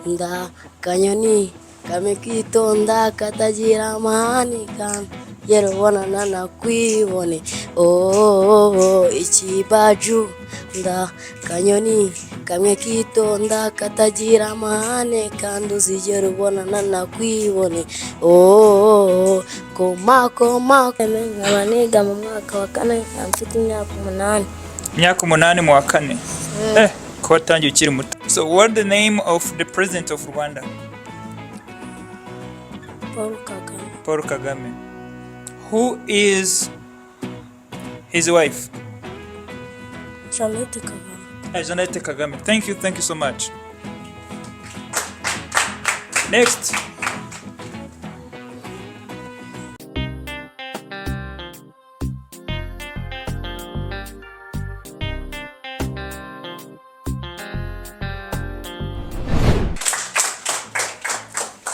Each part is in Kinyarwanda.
Nda kanyoni kamwe kitonda katagira amahane kandi ubonana nakwibone. Oh, ikibaju nda kanyoni kamwe kitonda katagira amahane kandi uzigera ubonana nakwibone. Oh, koma koma. Nkaba niga mu mwaka wa kane, nkaba mfite imyaka 8. Imyaka 8 mu wa kane. Ko watangiye ukiri muto. So what the name of the president of Rwanda? Paul Kagame. Paul Kagame. Who is his wife? Jeannette Kagame. Jeannette Kagame. Thank you, thank you so much. Next.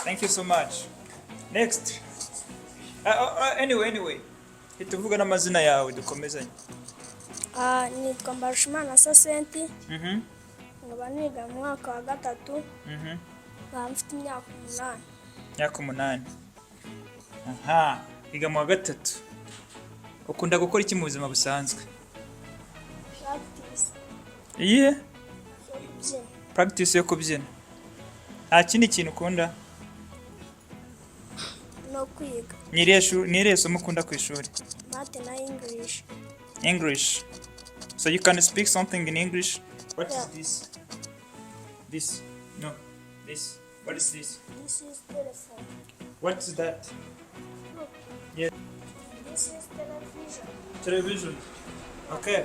Thank you so much. Next. Anyway. Hita uvuga n'amazina yawe dukomezanye. Nitwa Mbarushimana Sasenti, nkaba niga mu mwaka wa gatatu, nkaba mfite imyaka 8. Imyaka 8. Aha, wiga mu wa gatatu. Ukunda gukora iki mu buzima busanzwe? Practice. Iyihe? Yo kubyina. Practice yo kubyina. Nta kindi kintu ukunda? No kwiga. Ni irihe somo ukunda ku ishuri? Math na English. English. So you can speak something in English. What is Yeah. this? This. No. This. What is this? This is telephone. What is that? Look. Yeah. This is television. Television. Okay.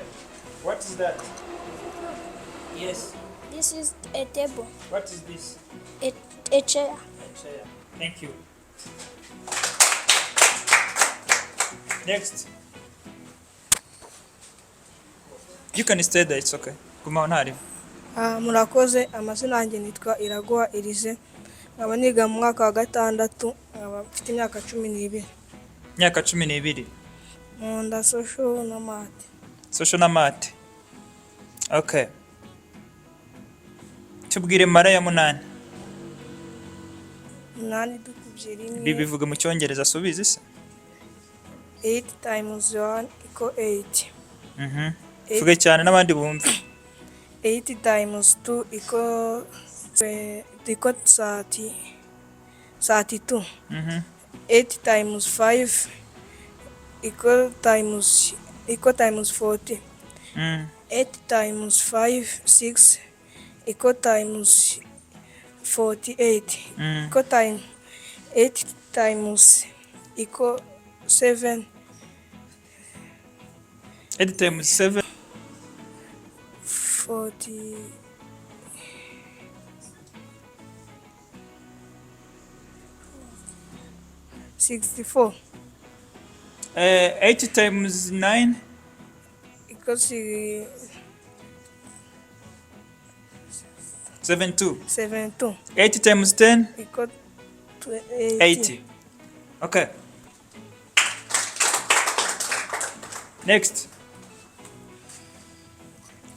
What is that? Look. Yes. This is a table. What is this? A chair. A chair. Thank you. Next. You can stay there, it's okay. Guma ntari. Murakoze, amazina yanjye nitwa Iraguha Elise, nkaba niga mu mwaka wa gatandatu, nkaba mfite imyaka 12. Imyaka 12. Nkunda social na math. Social na math. Okay. Tubwire mara ya 8. 8 dukubye rimwe. Bibivuga mu Cyongereza subizi se? 8 times 1 equal 8. Vuge cyane n'abandi bumve. 8 times 2 equal 32. 8 times 5 equal times 40. 8 times 5 6 equal times 48. Equal time 8 times equal 7. 8 times 7. 40. 64. 8 times 9 equals 72. 72. 8 times 10 equal to 80. Okay. Next.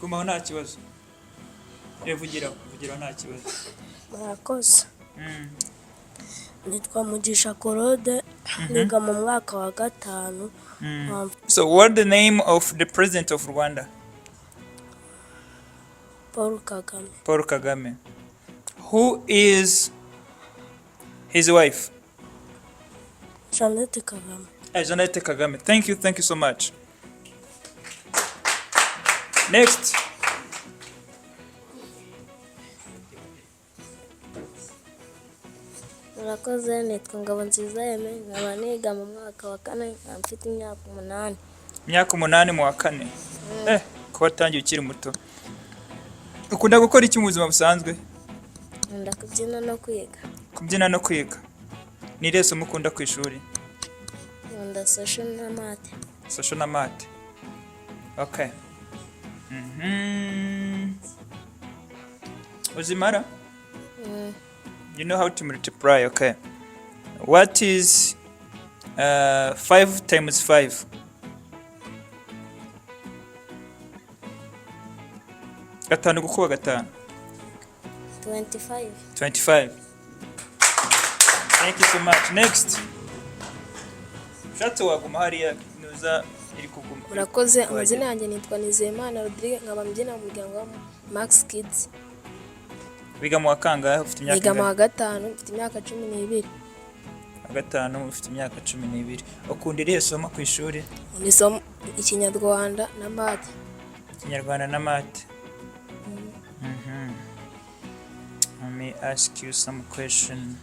Gumaho nta kibazo. Vugiraho, vugiraho nta kibazo. Murakoze. Nitwa Mugisha Claude, niga mu mwaka wa gatanu. So what the name of the president of Rwanda? Paul Kagame. Paul Kagame. Who is his wife? Jeannette Kagame. Jeannette Kagame. Thank you, thank you so much. Next. Murakoze, nitwa Ngabonziza Aime, nkaba niga mu mwaka wa kane, nkaba mfite imyaka 8. Imyaka 8 mu wa kane. Ko watangiye ukiri muto. Ukunda gukora iki mu buzima busanzwe? Nkunda kubyina no kwiga. Kubyina no kwiga. Ni irihe somo ukunda ku ishuri? Nkunda social na math. Social na math. Okay. Uzimara? You know how to multiply, okay. What is 5 times 5? 5 gukuba 5. 25. 25. Thank you so much. Next. Ushatse waguma hariya, nuza iri kuguma. Murakoze. Amazina yanjye nitwa Nizeyimana Rodrigue, nkaba mbyina mu muryango wa Max Kids. Wiga mu wa kangahe? Ufite imyaka Niga mu wa ingahe? gatanu, mfite imyaka 12. Wa gatanu, ufite imyaka 12. Ukunda irihe somo ku ishuri? Ni isomo Ikinyarwanda na math. Kinyarwanda na math. Let me ask you some question.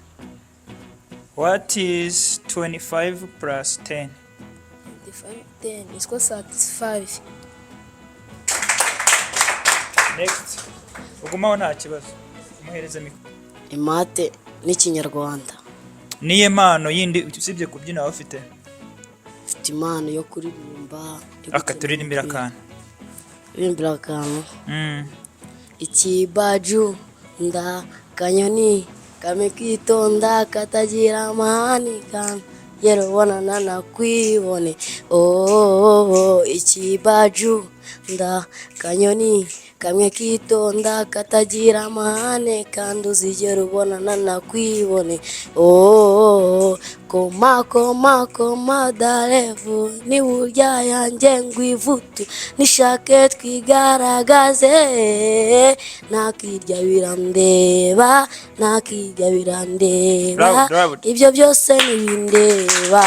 What is 25 plus 10? 25, 10 is 35. Next. Ugumaho nta kibazo. Umuhereze mikoro. Math n'Ikinyarwanda. Niye mpano yindi usibye kubyina waba ufite? Mfite impano yo kuririmba yo gukina Akaturirimbira umupira. akantu. Kuririmbira akantu. Ikibaju nda kanyoni kame kitonda katagira amahane kan yerubonana nakwibone oh, ikibaju nda kanyoni kamwe kitonda katagira amahane kandi uzigera ubonana nakwibone oh, koma koma koma darevu ni burya yanjye ngwivutu nishake twigaragaze, nakirya birandeba, nakirya birandeba. Loud, loud. Ibyo byose ntibindeba.